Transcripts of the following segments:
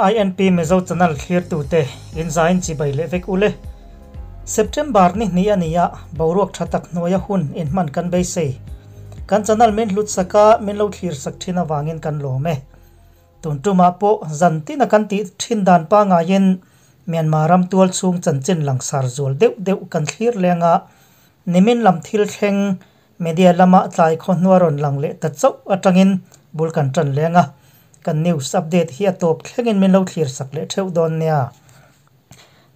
INP Mizo Channel thlirtute inzain chibai leh vek ule. September ni hnih a ni a, boruak tha tak hnuaia hun inhman kan beisei. Kan channel min hlut sak a, min lo thlir sak thin avangin kan lawm e. Tun tumah pawh zan tina kan tih thin dan pangaiin Myanmar ram tual chhung chanchin langsar zual deuh deuh kan thlir leng a, nimin lam thil thleng Media lama tlai khawhnua rawn lang leh ta chauh atangin bul kan tan leng a, kan news update hi a tawp thlengin min lo thlir sak leh theuh dawn nia.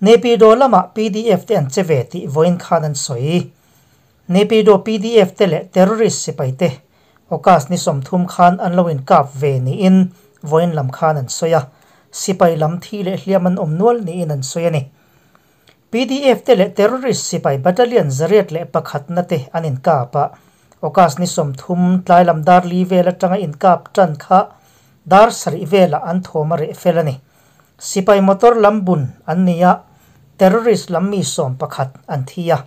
Naypyidaw lamah pdf te an che ve tih vawiin khan an sawi. Naypyidaw pdf te leh terrorist sipai te August ni 30 khan an lo inkap ve niin vawiin lam khan an sawi a, sipai lam thi leh hliam an awm nual niin an sawi a ni. Pdf te leh terrorist sipai battalion 101 na te an inkap a, August ni 30 tlai lam dar li vel atanga inkap tan kha dar 7 velah an thawm a reh fel a ni. Sipai motor lam bun an ni a, terrorist lam mi 11 an thi a,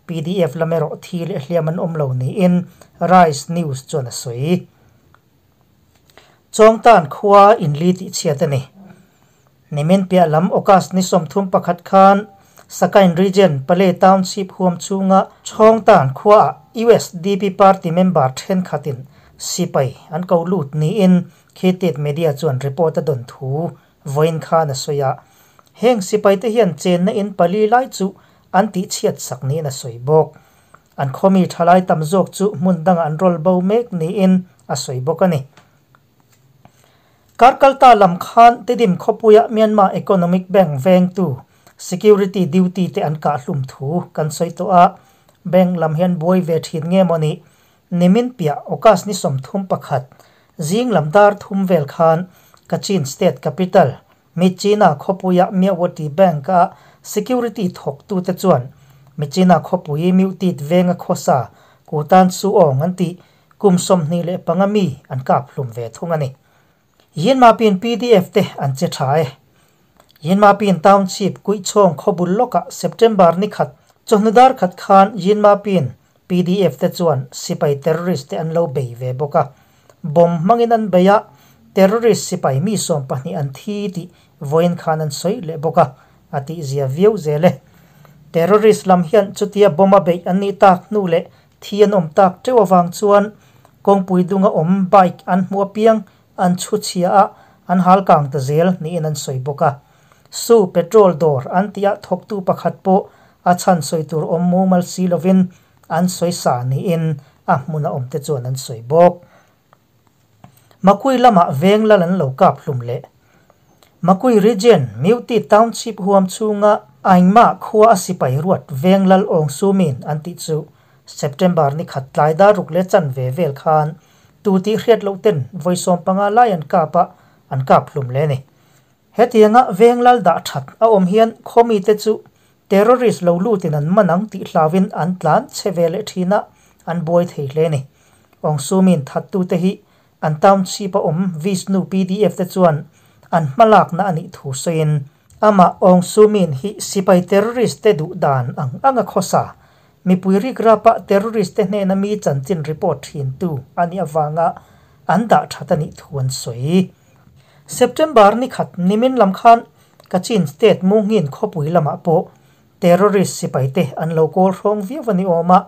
pdf lam erawh thi leh hliam an awm lo niin Rise News chuan a sawi. Chawngtan khua in li tih chhiat a ni. Nimin piah lam August ni 31 khan Sakain Region Pale Township huam chhunga Chawngtan khua USDP party member thenkhatin sipai an ko lut niin Khitit Media chuan report a dawn thu vawiin khan a sawi a. Heng sipai te hian chenna in pali lai chu an tih chhiat sak niin a sawi bawk. An khawmi thalai tam zawk chu hmun danga an rawl bo mek niin a sawi bawk a ni. Karkalta lam khan Tedim khawpuia Myanmar Economic Bank vengtu security duty te an kah hlum thu kan sawi tawh a, bank lam hian buai ve thin nge maw ni. Nimin piah August ni 31 zing lam dar 3 vel khan Kachin State Capital Myitkyina khawpuia Myawaddy Bank a security thawk tu te chuan Myitkyina khawpui Myotit venga khawsa Kutan Su Aung an tih kum 25 mi an kap hlum ve thung a ni. Yinmapin pdf te an che tha e. Yinmapin Township Kuichhawng khawbul lawkah September ni khat chawhnu dar khat khan Yinmapin pdf te chuan sipai terrorist te an lo bei ve bawk a. Bomb hmangin an bei a, terrorist sipai mi 12 an thi tih vawiin khan an sawi leh bawk a, a tih zia viau zel e. Terrorist lam hian chutia bomb a beih an nih tak hnu leh thi an awm tak teuh awang chuan kawngpui dunga awm bike an hmu apiang an chhu chhia a, an hal kang ta zel niin an sawi bawk a. Su petrol dawr an tih a thawktu pakhat pawh a chhan sawi tur awm mumal si lovin an sawi sa niin a hmun a awm te chuan an sawi bawk. Makui lamah veng lal an lo kap hlum leh. Makui Region Myotit Township huam chhunga Aingma khua a sipai ruat veng lal Aung Sumin an tih chu September ni khat tlai dar ruk leh chan ve vel khan tu tih hriat loh ten vawi 15 lai an kap a, an kap hlum le ni. Hetianga veng lal dah that a awm hian khawmi te chu terrorist lo lutin an manang tih hlawin an tlan che ve leh thina an buai thei hle ni. Aung Sumin thattu te hi an township a awm Vishnu pdf te chuan an hmalak na ani thu sawiin ama Aung Sumin hi sipai terrorist te duh dan ang anga khawsa mipui rik rapa terrorist te hnena mi chanchin report thin tu ani awanga an dah that ani thu an sawi. September ni khat nimin lam khan Kachin State Mungin khawpui lamah pawh terrorist sipai te an lo kawl hrawng viau ani awm a.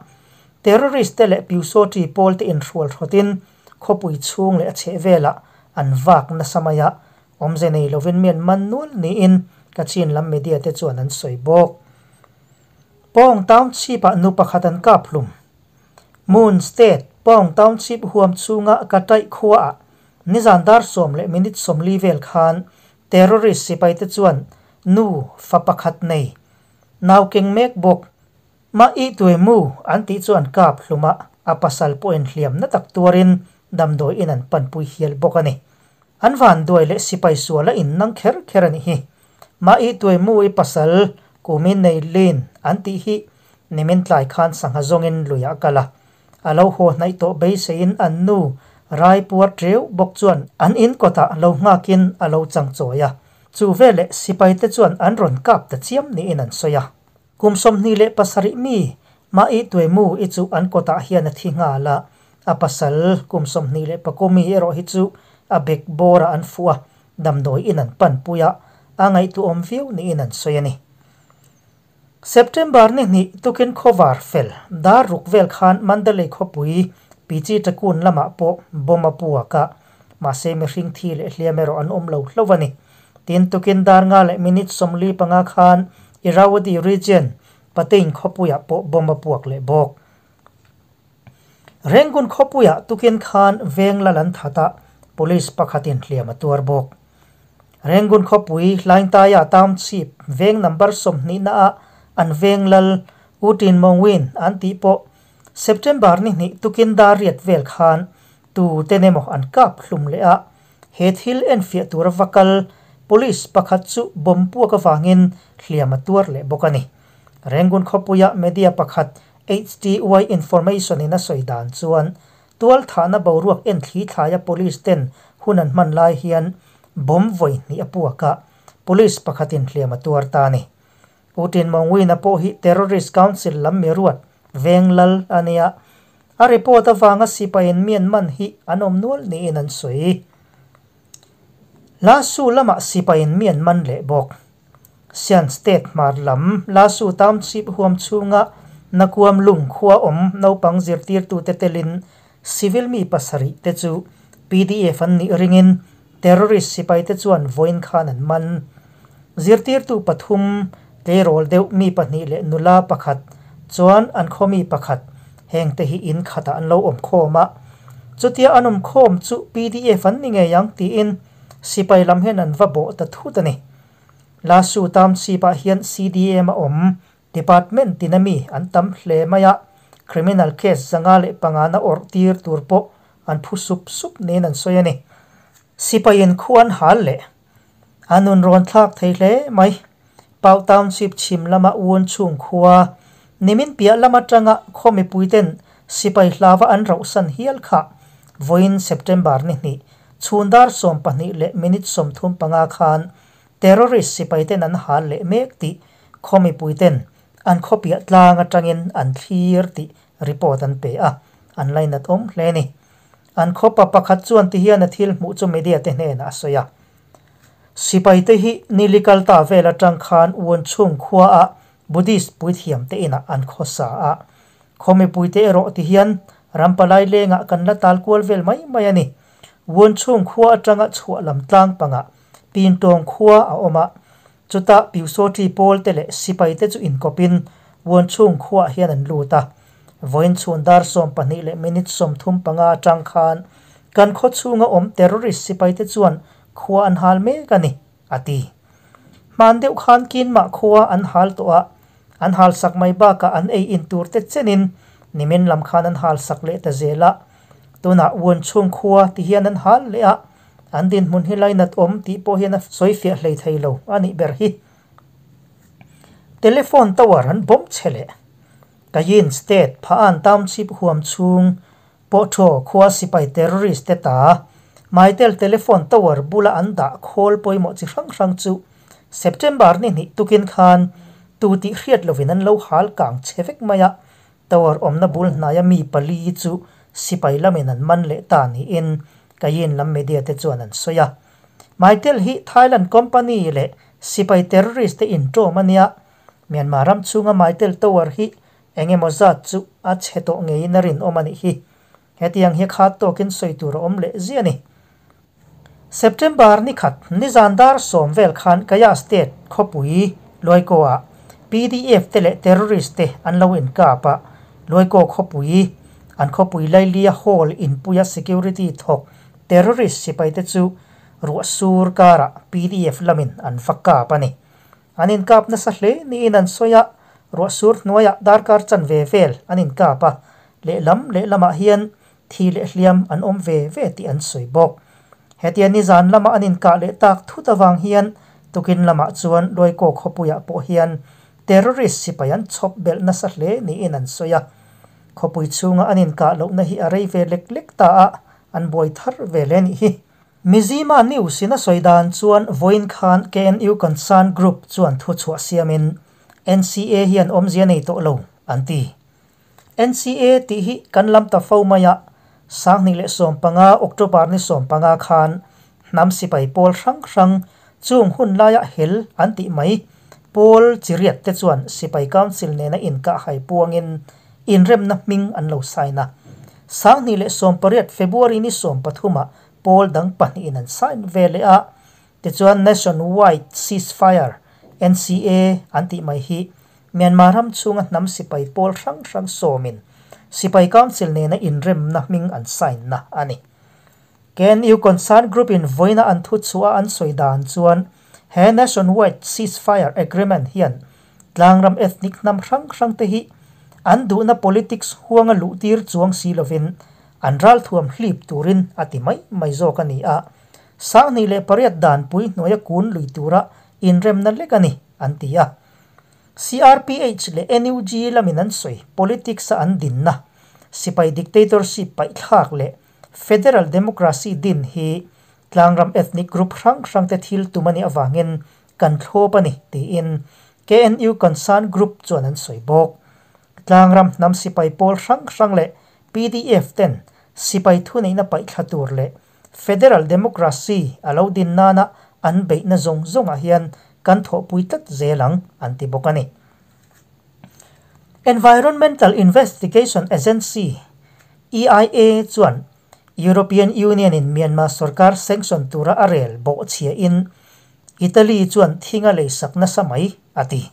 Terrorist te leh Pyusawhti pawl te inhrual hrawtin khawpui chhung leh a chheh velah an vak nasa mai a, awmze nei lovin mian man nual niin Kachin lam media te chuan an sawi bawk. Pawng Township ah nu pakhat an kap hlum. Moon State Pawng Township huam chhunga Katai khua ah nizan dar 10 leh minute 40 vel khan terrorist sipai te chuan nu fa pakhat nei nau keng mek bawk ma i tuai mu an tih chu an kap hluma a pasal pawh in hliam na tak tuarin damdawi in an panpui hial bawk a ni. An van duai leh sipai suala in nang kher kher ani hi. Ma i tuai mu i pasal kumin nei lin an tih hi nimin tlai khan sangha zawngin luiah kala. A lo haw hnaih tawh beiseiin an nu rai puar teu bawk chuan an in kawtah lo nghakin a lo chang chawi a. Chu veleh sipai te chuan an rawn kap ta chiam niin an sawi a. Kum 27 mi ma i tuai mu i chu an kawtah hian a thi nghal a, a pasal kum 23 mi erawh hi chu a bek bawra an fu a, damdawi in an panpui a, a ngaihtuahawm viau niin an sawi a ni. September ni hnih tukin khawvar fel dar ruk vel khan Mandalay khawpui Pichi Takun lamah pawh bomb a puak a, mahse mihring thi leh hliam erawh an awm lo hlauh a ni. Tin, tukin dar nga leh minute 45 khan Irrawaddy region Patein khawpuiah pawh bomb a puak leh bawk. Rangoon khawpuiah tukin khan veng lal an that a, police pakhatin hliam a tuar bawk. Rangoon khawpui Hlaingtaia township veng number 20 ah an veng lal U Tin Maung Win an tih pawh September ni hnih tukin dar riat vel khan tu ten emaw an kap hlum leh a, he thil enfiah tura va kal police pakhat chu bomb puak avangin hliam a tuar leh bawk a ni. Rangoon khawpuia media pakhat HTY Information in a sawi dan chuan tualthahna boruak en thli thlaia police ten hun an hman lai hian bomb vawi hnih a puak a, police pakhatin hliam a tuar ta a ni. U Tin Maung Win-a pawh hi Terrorist Council lam mi ruat veng lal a nia, a report avanga sipaiin mi an man hi an awm nual niin an sawi. Lasu lamah sipaiin mi an man leh bawk. Sian State hmar lam Lasu Township huam chhunga Nakuam lung khua awm naupang zirtirtute telin civil mi pasarih te chu PDF an nih ringin terrorist sipaite chuan vawiin khan an man. Zirtirtu pathum, tleirawl deuh mi pahnih leh nula pakhat chuan an khaw mi pakhat hengte hi in khatah an lo awm khawm a. Chutia an awm khawm chu PDF an ni ngei ang tiin sipai lam hian an va bawh ta thut a ni. Lasu Township-ah hian CDM a awm, department tina mi an tam hle mai a, criminal case 505 na awrh tir tur pawh an phu sup sup niin an sawi a ni. Sipaiin khu an hal leh a nun rawn thlak thei hle mai. Pau Township chhim lama Wun chhung khua, nimin piah lam atanga khaw mipuiten sipai hlava an rauhsan hial kha vawiin September ni hnih chhun dar 12 leh minute 35 khan Terrorist sipaiten an hal leh mek tih khaw mipuiten an khawpiah tlang atangin an thlir tih report an pe a, an lainat awm hle ni. An khawpa pakhat chuan tihian a thil hmuh chu media te hnenah a sawi a. Sipaite hi nili kal ta vel atang khan Wunchung khuaah Buddhist puithiam te inah an khawsa a. Khaw mipuite erawh tihian ram palai lengah kan la tal kual vel mai mai a ni. Wunchung khua atanga chhuah lam tlang pangah Pintawng khua a awm a, chutah Piusawṭi pawl te leh sipai te chu inkawpin Wunchung khuaah hian an lut a. Vawiin chhun dar 12 leh minute 35 atang khan kan khaw chhunga awm terrorist sipai te chuan khua an hal mek a ni, a ti. Hman deuh khan Kinmah khua an hal tawh a, an hal sak mai bakah an ei in tur te chenin nimin lam khan an hal sak leh ta zel a. Tunah Wunchung khua ti hian an hal leh a, An dinhmun hi lainat awm tih pawh hian a sawi fiah hlei thei lo a nih ber hi. Telephone tower an bawm che leh Kayin State Pha-an Township huam chhung Pawhthaw khua sipai terrorist te ta Mytel telephone tower bula an dah khawl pawimawh chi hrang hrang chu September ni hnih tukin khan tu tih hriat lovin an lo hal kang che vek mai a, Tower awmna bul hnaia mi pali chu sipai lamin an man leh ta niin Kayin lam media te chuan an sawi a. Mytel hi Thailand company leh sipai terrorist te inṭawm a nia. Myanmar ram chhunga Mytel tower hi eng emaw zat chu a chhe tawh ngeiin a rinawm a nih hi. Hetiang hi khat tawkin sawi tur a awm leh ziah a ni. September ni khat nizan dar 10 vel khan Kayah State khawpui Luaikaw-ah PDF te leh terrorist te an lo inkap a, Luaikaw khawpui an khawpui Lailia Hall inpuia security thawk terrorist sipai te chu ruah sur karah PDF lamin an va kap a ni. An inkap nasa hle niin an sawi a, ruah sur hnuaiah darkar chanve vel an inkap a, lehlam lehlamah hian Thi leh hliam an awm ve ve tih an sawi bawk. Hetia nizan lama an inkah leh tak thut avang hian tukin lamah chuan Luaikaw khawpuiah pawh hian terrorist sipai an chhawp belh nasa hle niin an sawi a. Khawpui chhunga an inkah lohna hi a rei ve lek lek ta a, an buai thar ve hle nih hi. Mizzima News in a sawi dan chuan vawiin khan KNU Concern Group chuan thuchhuah siamin NCA hian awmzia nei tawh lo an ti. NCA tih hi kan lam ta fo mai a, 2015 October ni 15 khan Hnam sipai pawl hrang hrang chung hun laia hel an tih mai pawl chi riat te chuan Sipai Council nena inkahhai puangin inremna hming an lo sign a. 2018 February ni 13 ah pawl dang pahnihin an sign ve leh a. Tichuan Nationwide Ceasefire, NCA, an tih mai hi Myanmar ram chhunga hnam sipai pawl hrang hrang sawmin Sipai Council nena inremna hming an sign na a ni. KNU Concern Group in vawiina an thu chhuah a an sawi dan chuan he Nationwide Ceasefire Agreement hian tlangram ethnic hnam hrang hrang te hi an duhna politics huanga luh tir chuang si lovin an ralthuam hlip turin a ti mai mai zawk a ni a, 2008 danpui hnuaia kun lui tura inremna lek a ni, an ti a. CRPH leh NUG lamin an sawi politics a an dinna sipai dictatorship paihthlak leh federal democracy din hi tlangram ethnic group hrang hrangte thil tum a nih avangin kan thlawp a ni tiin KNU Concern Group chuan an sawi bawk. Tlangram hnam sipai pawl hrang hrang leh pdf ten sipai thuneihna paihthla tur leh federal democracy a lo din nana an beihna zawng zawngah hian kan thawhpui tlat zel ang, an ti bawk a ni. Environmental Investigation Agency, EIA, chuan European Union-in Myanmar sorkar sanction tura a rel bawhchhiahin Italy chuan thing a leisak nasa mai, a ti.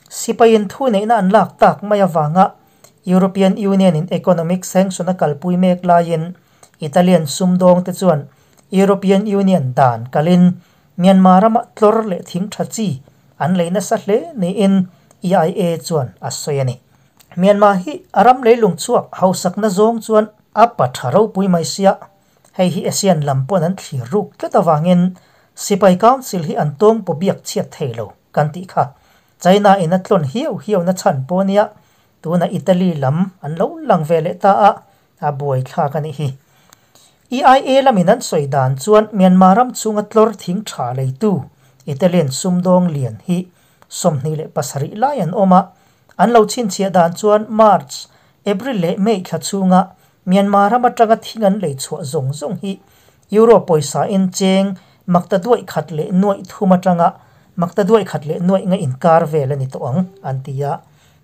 Sipaiin thuneihna an lak tak mai avanga European Union-in economic sanction a kalpui mek laiin Italian sumdawngte chuan European Union dan kalin Myanmar ramah tlawr leh thing tha chi an lei nasa hle niin EIA chuan a sawi a ni. Myanmar hi a ram leilung chhuak hausakna zawng chuan a pa tha ropui mai sia, hei hi ASEAN lam pawn an thlir ruk tlat avangin Sipai Council hi an tawng paw biak chhiat thei lo kan tih kha China in a tlawn hiau hiau na chhan pawh nia, tunah Italy lam an lo lang ve leh ta a, a buaithlak a nih hi. EIA lamin an sawi dan chuan Myanmar ram chhunga tlawr thing tha leitu Italian sumdawng lian hi 27 lai an awm a, an lo chhinchhiah dan chuan March, April leh May thla chhunga Myanmar ram atanga thing an lei chhuah zawng zawng hi Euro pawisa in cheng makta duaih khat leh nuaih thum atanga makta duaih khat leh nuaih nga inkar vel a ni tawh ang, an ti a.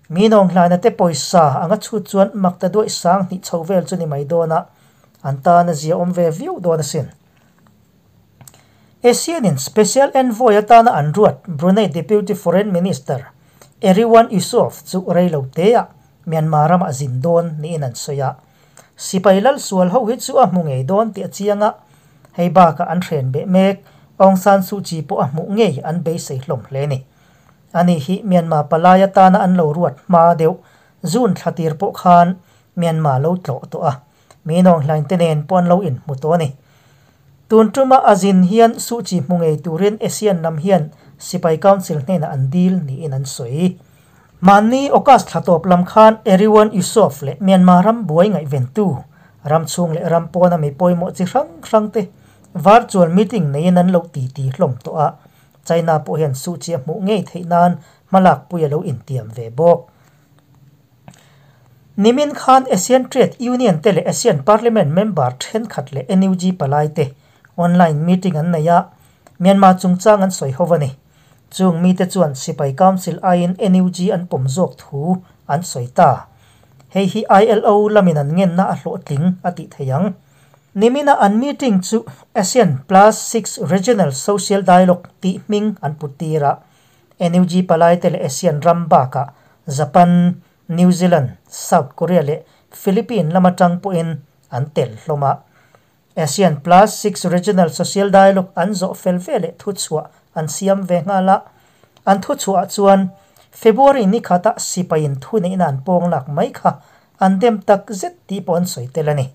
Mi nawnghlaina te pawisa anga chhut chuan makta duaih 2000 chho vel chu ni mai dawn a, an tan a zia awm ve viau dawn asin. ASEAN-in Special Envoy atana an ruat Brunei Deputy Foreign Minister Erywan Yusof chu rei lo teah Myanmar ramah zin dawn niin an sawi a. Sipai lal sual ho hi chu a hmu ngei dawn tih a chiang a, hei bakah an hren beh mek Aung San Suu Kyi pawh a hmuh ngei an beisei hlawm hle ni. Ani hi Myanmar palai atana an lo ruat hma deuh June thla tir pawh khan Myanmar lo tlawh tawh a, mi nawnghlain te nen pawh an lo inhmu tawh a ni. Tun tuma a zin hian Suu Kyi hmu ngei turin ASEAN lam hian Sipai Council hnenah an dil niin an sawi. Mahni August thla tawp lam khan Erywan Yusof leh Myanmar ram buai ngaihventu, ram chhung leh ram pawna mi pawimawh chi hrang hrang te virtual meeting neiin an lo titi hlawm tawh a, China pawh hian Suu Kyi a hmuh ngei theih nan hmalakpui a lo intiam ve bawk. Nimin khan ASEAN Trade Union te leh ASEAN Parliament member thenkhat leh NUG palai te online meeting an nei a, Myanmar chungchang an sawi ho a ni. Chung mite chuan Sipai Council aiin NUG an pawm zawk thu an sawi ta. Hei hi ILO lamin an ngenna a hlawhtling a tih thei ang. Nimina an meeting chu ASEAN Plus Six Regional Social Dialogue tih hming an put tir a. NUG palaite leh ASEAN ram bakah Japan, New Zealand, South Korea leh Philippine lam atang pawhin an tel hlawm a. ASEAN Plus Six Regional Social Dialogue an zawh fel ve leh thuchhuah an siam ve nghal a. An thuchhuah chuan February ni khatah sipaiin thuneihna an pawng lak mai kha an dem tak zet tih pawh an sawi tel a ni.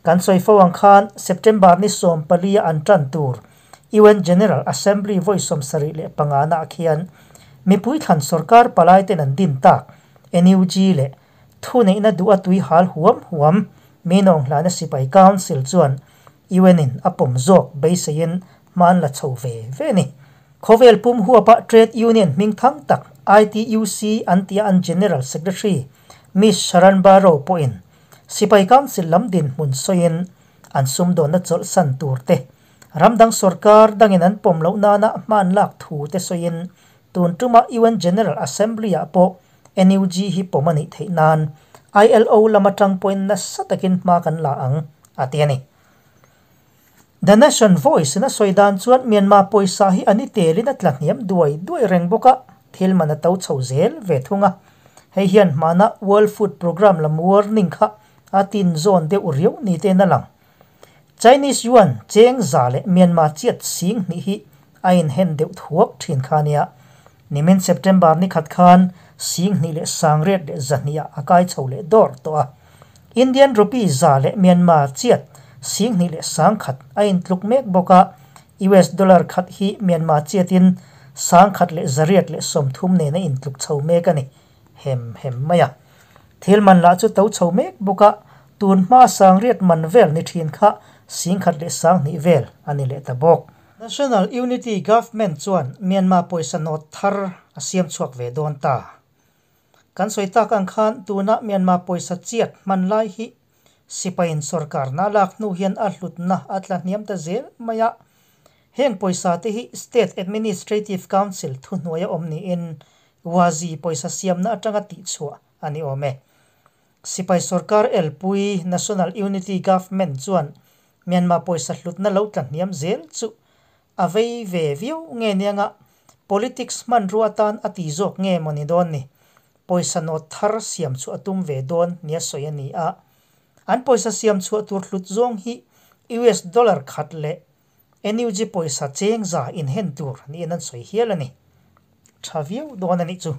Kan sawi fo ang khan September ni 14 a an tan tur UN General Assembly vawi 75 naah khian mipui thlan sorkar palai ten an din tak NUG leh thuneihna duh a tui hal huam huam mi nawnghlana sipai council chuan UN in a pawm zawk beiseiin hma an la chho ve ve ni. Khawvel pum huapa Trade Union hming thang tak ITUC an tia an General Secretary Miss Sharan Barrow pawhin Sipai Council lam dinhmun sawiin an sumdawnna chawlhsan tur te, Ram dang sorkar dangin an pawm loh nana hma an lak thu te sawiin tun tuma UN General Assembly-ah pawh NUG hi pawm a nih theih nan ILO lam atang pawhin nasa takin hma kan la ang, a ti a ni. The Nation Voice-in a sawi dan chuan Myanmar pawisa hi a ni telin a tla hniam duai duai reng bawk a, thil man a to chho zel ve thung a. Hei hian hmana World Food Programme lam warning kha a tin zawn deuh riau ni tein a lang. Chinese yuan cheng za leh Myanmar chiat sing hnih hi a inhen deuh thuak thin kha nia. Nimin September ni khat khan sing hnih leh sangriat leh zahnih ah a kai chho leh dawr tawh a. Indian rupee za leh Myanmar chiat sing hnih leh sang khat a intluk mek bawk a, US dollar khat hi Myanmar chiatin sang khat leh zariat leh sawmthum nen a intluk chho mek a ni hem hem mai a. Thil man lah chu to chho mek bawk a, tun hma sangriat man vel ni thin kha singkhat leh sanghnih vel a ni leh ta bawk. National Unity Government chuan Myanmar pawisa nawt thar a siam chhuak ve dawn ta. Kan sawi tak ang khan tuna Myanmar pawisa chiat hman lai hi sipaiin sorkarna lak hnu hian a hlutna a tla hniam ta zel mai a. Heng pawisa te hi State Administrative Council thuhnuaia awm niin Wazi pawisa siamna atanga tihchhuah a ni awm e. Sipai sorkar elpui National Unity Government chuan Myanmar pawisa hlutna lo tla hniam zel chu a vei ve viau nge nianga politics hmanrua atan a ti zawk nge maw ni dawn ni? Pawisa nawt thar siam chhuah a tum ve dawn nia sawi a ni a. An pawisa siam chhuah tur hlut zawng hi US dollar khat leh NUG pawisa cheng za inhen tur niin an sawi hial a ni. Tha viau dawn a nih chu.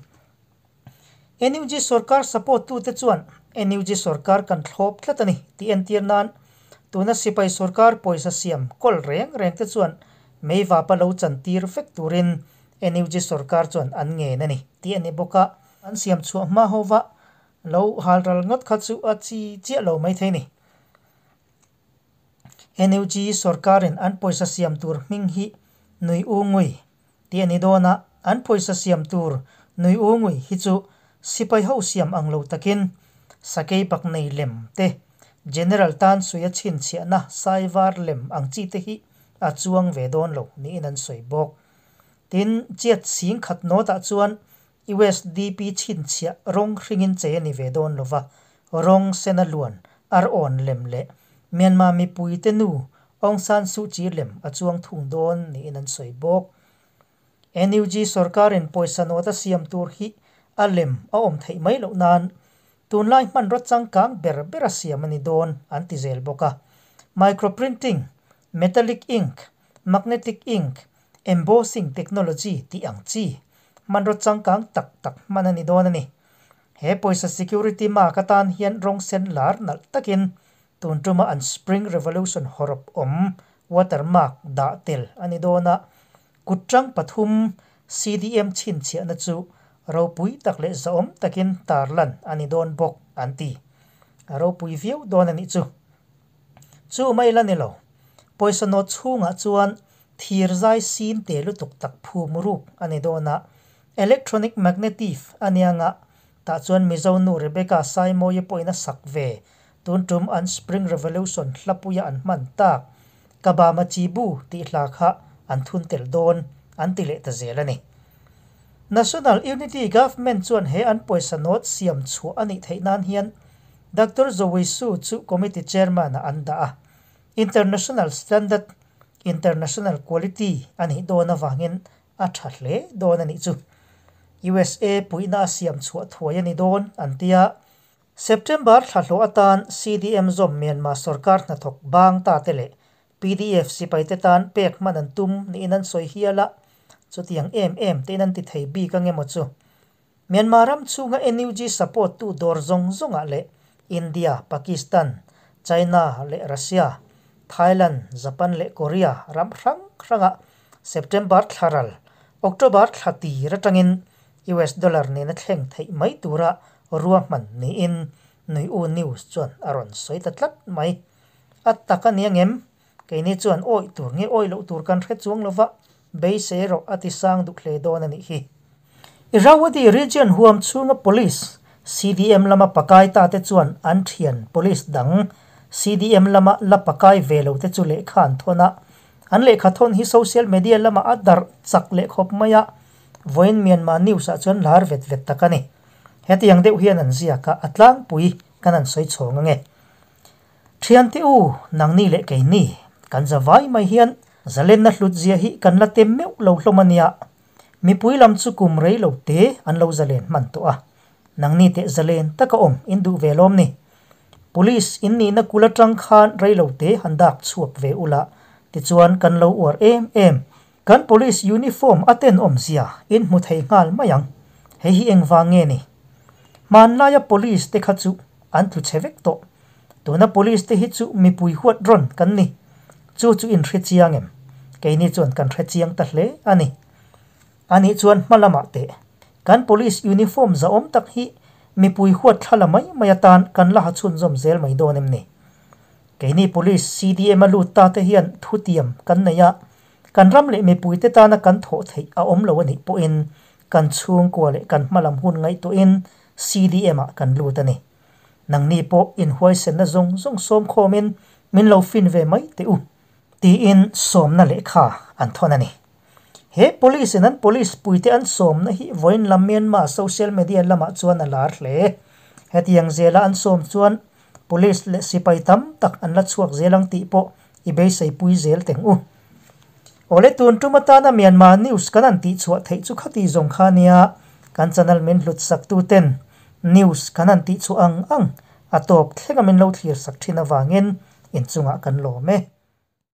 NUG sorkar support tute chuan NUG sorkar kan thlawp tlat a ni tih entir nan tuna sipai sorkar pawisa siam kawl reng reng te chuan meivapa lo chantir vek turin NUG sorkar chuan an ngen a ni tih a ni bawk a. An siam chhuah hma hova lo halral ngawt kha chu a chi chiah lo maithei ni. NUG sorkarin an pawisa siam tur hming hi Nui U Ngui tih a ni dawn a, an pawisa siam tur Nui U Ngui hi chu sipai ho siam ang lo takin sakei bak nei lem te, General tan suia chhinchhiahna sai var lem ang chi te hi a chuang ve dawn lo niin an sawi bawk. Tin, chiat sing khat nawtah chuan USDP chhinchhiah rawng hringin chei a ni ve dawn lova, rawng sena luan ar awn lem leh Myanmar mipuite nu Aung San Suu Kyi lem a chuang thung dawn niin an sawi bawk. NUG sorkarin pawisa nawt a siam tur hi a lem a awm theih mai loh nan tunlai hmanraw changkang ber ber a siam a ni dawn an ti zel bawk a. Microprinting, metallic ink, magnetic ink, embossing technology tih ang chi hmanraw changkang tak tak hman a ni dawn a ni. He pawisa security mark atan hian rawng sen lar nalh takin tun tuma an Spring Revolution hawrawp awm watermark dah tel a ni dawn a. Kut tang pathum CDM chhinchhiahna chu ropui tak leh zahawm takin tarlan a ni dawn bawk an ti. A ropui viau dawn a nih chu. Chu mai la ni lo. Pawisa nawt chhungah chuan thir zai sin te lutuk tak phum ruk a ni dawn a, electronic magnetive a nia nga, tah chuan Mizo nu Rebecca Saimawia pawhin a sak ve, tun tum an Spring Revolution hlapuia an hman tak, Ka ba ma chi bu tih hla kha an thun tel dawn an ti leh ta zel a ni. National Unity Government chuan he an pawisa nawt siam chhuah a nih theih nan hian Doctor Zoe Su chu Committee Chairman ah an dah a. International standard, international quality a nih dawn avangin a tha hle dawn a nih chu. USA puihna a siam chhuah thuai a ni dawn an ti a. September thla hlawh atan CDM zawm Myanmar sorkar hnathawk bang ta te leh PDF sipaite tan pek hman an tum niin an sawi hial a, chutiang em em tein an ti thei bik ang emaw chu. Myanmar ram chhunga NUG support tu dawr zawng zawngah leh India, Pakistan, China leh Russia, Thailand, Japan leh Korea ram hrang hrangah September thla ral, October thla tir atangin US dollar nena thleng theih mai tura ruahman niin Nui U News chuan a rawn sawi ta tlat mai. A tak a ni angem? Keini chuan awih tur nge awih loh tur kan hre chuang lova, beisei erawh a ti sang duh hle dawn a nih hi. Irrawaddy region huam chhunga police, CDM lama pakai ta te chuan an thian police dang CDM lama la pakai ve lo te chu lehkha an thawn a, An lehkha thawn hi social media lamah a darh chak leh khawp mai a, vawiin Myanmar news ah chuan lar vet vet tak a ni. Hetiang deuh hian an ziak a, a tlangpui kan han sawi chhawng ange. Thiante u, nangni leh keini, kan za vai mai hian zalenna hlut zia hi kan la tem meuh lo hlawm a nia. Mipui lam chu kum rei lo te an lo zalen hman tawh a, nangni teh zalen taka awm in duh ve lawm ni? Police in nihna kul atang khan rei lo te han dak chhuak ve ula, tichuan kan lo uar em em. Kan police uniform a tenawm zia in hmu thei nghal mai ang. Hei hi engvang nge ni? Hmanlaia police te kha chu an tlu chhe vek tawh. Tuna police te hi chu mipui huat rawn kan ni. Chu chu in hre chiang em? Keini chuan kan hre chiang ta hle a ni. Anih chuan hma lamah teh kan police uniform zahawm tak hi mipui huat thla la mai mai atan kan la ha chhunzawm zel mai dawn em ni? Keini police CDM a lut ta te hian thutiam kan nei a, kan ram leh mipui te tana kan thawh theih a awm lo anih pawhin kan chhungkua leh kan hma lam hun ngaihtuahin CDM ah kan lut a ni. Nangni pawh inhuaisenna zawng zawng sawm khawmin min lo fin ve mai teh u, tiin sawmna lehkha an thawn a ni. He police in an police puite an sawmna hi vawiin lam Myanmar social media lamah chuan a lar hle. Hetiang zela an sawm chuan police leh sipai tam tak an la chhuak zel ang tih pawh i beisei pui zel teng u. Awle tun tum atana Myanmar news kan han tihchhuah theih chu khati zawng kha nia kan channel min hlut sak tu ten news kan han tihchhuah ang ang a tawp thlenga min lo thlir sak thin avangin inchungah kan lawm e.